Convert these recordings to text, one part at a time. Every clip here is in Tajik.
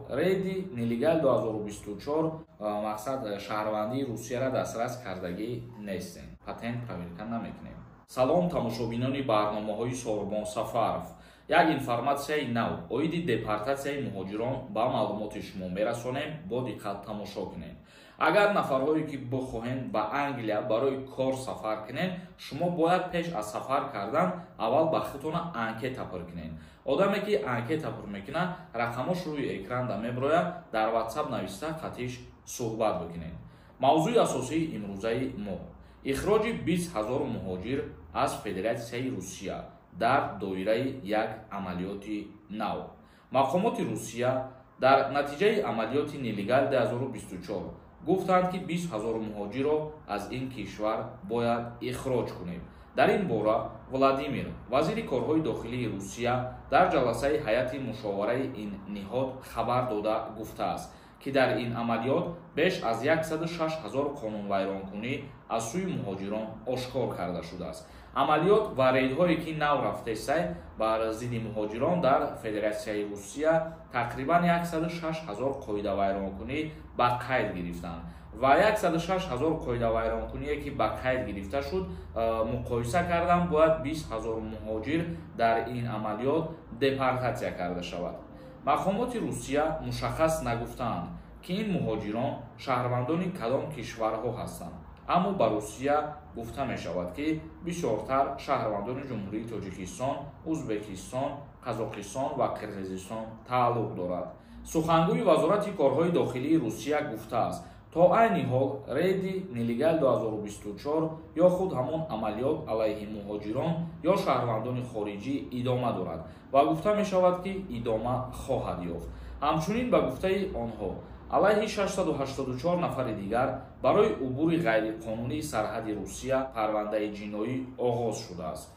Рейди «Нелегал 2024», мақсад, шаҳрвандии Русияра дастрас кардагӣ нестем, патент проверка намекунем. Салом, тамошобинони барномаҳои Сорбон Сафаров. Як информатсияи нав оиди депортатсияи муҳоҷирон ба маълумоти шумо мерасонем, бо диққат тамошо кунед. Агар нафарҳое ки бихоҳед ба Англия барои кор сафар кунед, шумо бояд пеш аз сафар кардан аввал ба худтона анкета пур кунед. Одаме ки анкета пур мекунад, рақамош рӯи экранда мебирояд, дар Ватсап нависта, қатиш суҳбат бикунед. Мавзӯи асосии имрӯзаи мо: ихроҷи 20 000 муҳоҷир аз Федератсияи Русия дар доираи як амалиёти нав. Мақомоти Русия дар натиҷаи амалиёти «Нелегал 2024» гуфтанд, ки 20 000 муҳоҷирро аз ин кишвар бояд ихроҷ кунем. Дар ин бора Владимир, вазири корҳои дохилии Русия, дар ҷаласаи ҳайати мушовараи ин ниҳод хабар дода гуфтааст, ки дар ин амалиёт беш аз 106 000 қонунвайронкунӣ аз сӯи муҳоҷирон ошкор карда шудааст. Амалиёт ва рейдҳое ки нав рафтесай бар зидди муҳоҷирон дар Федератсияи Русия, тақрибан 106 000 қоидавайронкунӣ ба қайд гирифтанд ва 106 000 қоидавайронкуние ки ба қайд гирифта шуд, муқоиса кардан, бояд 20 000 муҳоҷир дар ин амалиёт депортатсия карда шавад. Мақомоти Русия мушаххас нагуфтаанд, ки ин муҳоҷирон шаҳрвандони кадом кишварҳо ҳастанд, аммо ба Русия гуфта мешавад, ки бисёртар шаҳрвандони Ҷумҳурии Тоҷикистон, Ӯзбекистон, Қазоқистон ва Қирғизистон тааллуқ дорад. Сухангӯи Вазорати корҳои дохилии Русия гуфтааст, то айни ҳол рейди «Нелегал 2024» ё худ ҳамон амалиёт алайҳи муҳоҷирон ё шаҳрвандони хориҷӣ идома дорад ва гуфта мешавад, ки идома хоҳад ёфт. Ҳамчунин, ба гуфтаи онҳо, алайҳи 684 нафари дигар барои убури ғайриқонунии сарҳади Русия парвандаи ҷиноӣ оғоз шудааст.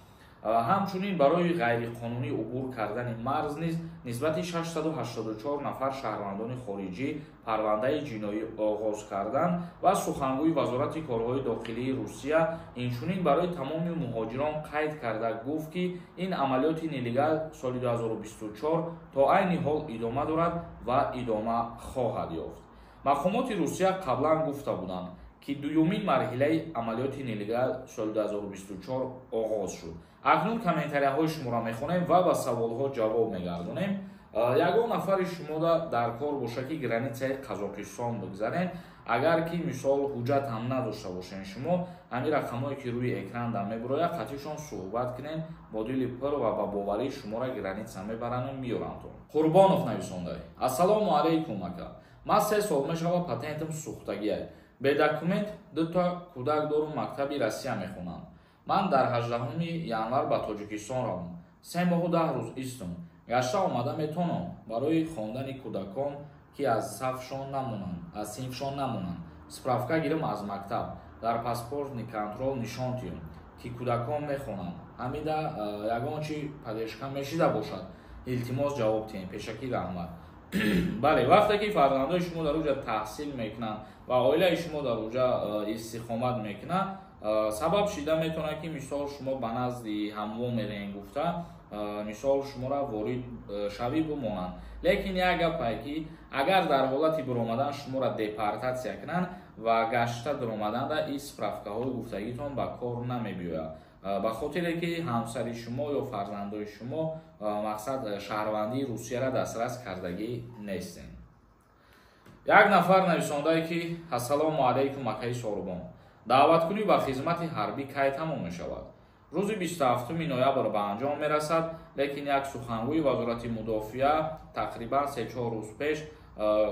Ҳамчунин барои ғайриқонунӣ убур кардани марз низ нисбати 684 нафар шаҳрвандони хориҷӣ парвандаи ҷиноӣ оғоз карданд. Ва сухангӯи Вазорати корҳои дохилии Русия инчунин барои тамоми муҳоҷирон қайд карда гуфт, ки ин амалиёти «Нелегал» соли 2024 то айни ҳол идома дорад ва идома хоҳад ёфт. Мақомоти Русия қаблан гуфта буданд, ки дуюмин марҳилаи амалиёти «Нелегал» соли 2024 оғоз шуд. Акнун комментарияҳои шуморо мехонем ва ба саволҳо ҷавоб мегардонем. Ягон нафари шумода дар кор боша, ки границаи Қазоқистон бигзарен, агар ки, мисол, ҳуҷҷат ҳам надошта бошен, шумо ҳамин рақамҳое ки рӯи экранда мебирояд, қатишон суҳбат кунен, бо дили пур ва ба боварӣ шуморо граница мебарану меёрандтон. Қурбонов нависонда: «Ассалому алайкум, ака. Ман 3 сол мешава, патентам сӯхтагиай, бе документ, дута кӯдак дорум, мактаби Россия мехонанд. Ман дар 18 январ ба Тоҷикистон равам, 3 моҳу 10 рӯз истум, гашта омада метонам. Барои хондани кӯдакон, ки аз сафшон намонанд, аз синфшон намонанд, справка гирам аз мактаб, дар паспортный контроль нишон тиём, ки кӯдакон мехонанд. Ҳамида ягон чи поддержка мешида бошад, илтимос, ҷавоб тиҳем. Пешакӣ раҳмат». Бале, вақте ки фарзандои шумо дар уҷа таҳсил мекунанд ва оилаи шумо дар уҷа истиқомат мекунад, сабаб шида метавонад, ки, мисол, шумо ба назди ҳамво мерен гуфта, мисол, шуморо ворид шавӣ бимонанд. Лекин як гапае, ки агар дар ҳолати биромадан шуморо депортатсия кунанд ва гашта биромаданда, ин справкаҳои гуфтагитон ба кор намебиёяд, ба хотире ки ҳамсари шумо ё фарзандои шумо, мақсад, шаҳрвандии Русияро дастрас кардагӣ нестем. Як нафар нависондае, ки: «Ассалому алайкум, акаи Сорубон. Даъваткунӣ ба хизмати ҳарбӣ кай тамом мешавад? Рӯзи 27 ноябр ба анҷом мерасад, лекин як сухангӯи Вазорати мудофиа тақрибан 3-4 рӯз пеш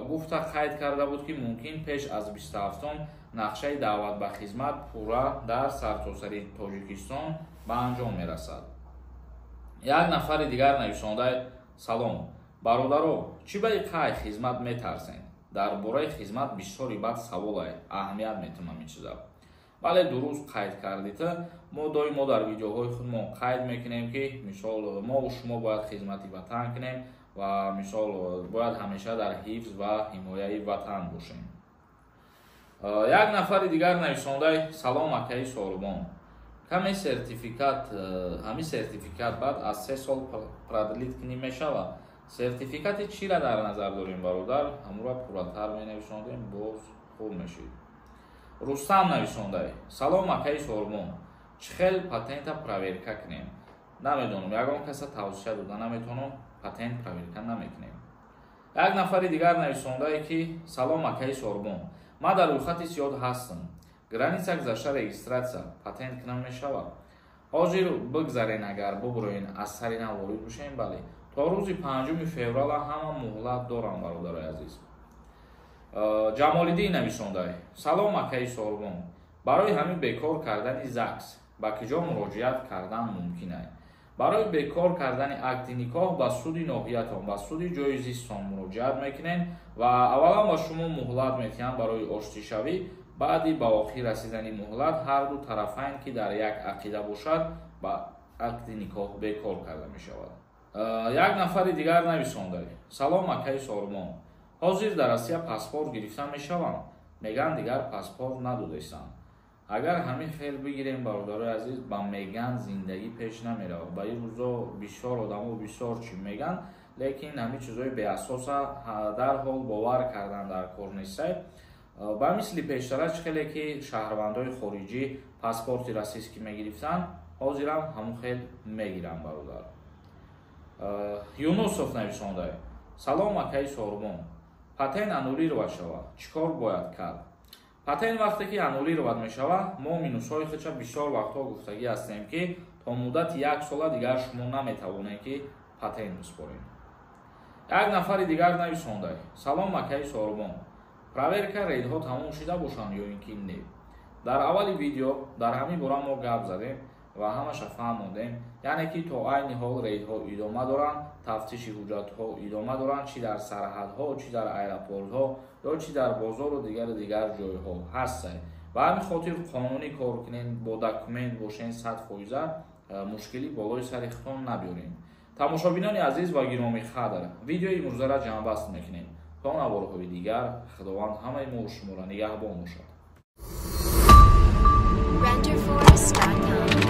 гуфта қайд карда буд, ки мумкин пеш аз 27 нақшаи даъват ба хизмат пурра дар сартосари Тоҷикистон ба анҷом мерасад». Як нафари дигар нависонда: «Салом, бародаро. Чӣ ба қай хизмат метарсен? Дар бораи хизмат бисёри бад саволае, аҳамият метумам ин чиза». Бале, дуруст қайд кардита. Мо доимо дар видеоҳои худмон қайд мекунем, ки, мисол, мову шумо бояд хизмати ватан кунем ва, мисол, бояд ҳамеша дар ҳифз ва ҳимояи ватан бошем. Як нафари дигар нависондай: «Салом, акаи Сорубон. Каме сертификат, ҳамин сертификат баъд аз 3 сол продлить кунӣ мешавад?» Сертификати чира дар назар дорем, бародар? Ҳамура пурратар менависондем, боз хуб мешид. Рустам нависондай: «Салом, акаи Сорбон, чӣ хел патента проверка кунем?» Намедонам, ягон каса тавсия дода наметавонам, патент проверка намекунем. Як нафари дигар нависондае, ки: «Салом, акаи Сорбон, ман дар рӯйхати сиёд ҳастам, граница гузашта регистрация патент кунам мешавад?» Ҳозир бигзарен, агар бубуроен, аз сари нав ворид бошем, бале, то рӯзи 5 феврала ҳама муҳлат дорам, бародарои азиз. Ҷамолиддин нависондай: «Салом, акаи Сорбон, барои ҳамин бекор кардани ЗАГС ба киҷо муроҷиат кардан мумкин аст?» Барои бекор кардани акди никоҳ ба суди ноҳиятон, ба суди ҷои зистон муроҷиат мекунед ва аввалан ба шумо муҳлат метиҳанд барои оштишавӣ. Баъди ба охир расидани муҳлат ҳарду тарафайн, ки дар як ақида бошад, ба акди никоҳ бекор карда мешавад. Як нафари дигар нависонда: «Салом, акаи Сормон, ҳозир дар Россия паспорт гирифта мешаванд? Меган, дигар паспорт надодестанд». Агар ҳамин хел бигирем, бародарои азиз, ба меган зиндагӣ пеш намеравад. Ба ин рӯзо бисёр одамо бисёр чӣ меган, лекин ҳамин чизҳои беасоса дарҳол бовар кардан дар кор нестай. Ба мисли пештара, чӣ хеле ки шаҳрвандои хориҷӣ паспорти российский мегирифтанд, ҳозирам ҳамон хел мегиранд, бародар. Юнусов нависонда: «Салом, акаи Сорбон, патент аннулировать шавад, чӣ кор бояд кард?» Патент вақте ки аннулировать мешавад, мо минусҳои худша бисёр вақтҳо гуфтагӣ ҳастем, ки то муддати як сола дигар шумо наметавонед, ки патент бисупоред. Як нафари дигар нависонда: «Салом, акаи Сорбон, проверка рейдҳо тамом шида бошанд ё ин ки не?» Дар аввали видео дар ҳамин бора мо гап задем ва ҳамаша фаҳмондем, яъне ки то айни ҳол рейдҳо идома доранд, тафтиши ҳуҷҷатҳо идома доранд, чӣ дар сарҳадҳо, чӣ дар аэропортҳо ё чӣ дар бозору дигару дигар ҷойҳо ҳастад. Ба ҳамин хотир қонунӣ кор кунен, бо документ бошен, 100 фоиза мушкилӣ болои сари худтон набиёрем. Тамошобинони азиз ва гиромӣ қадр, видеои имрӯзаро ҷамъбаст мекунем. То наворҳои дигар Худованд ҳамаи мо шуморо нигаҳбон бошад. Renderforest.com.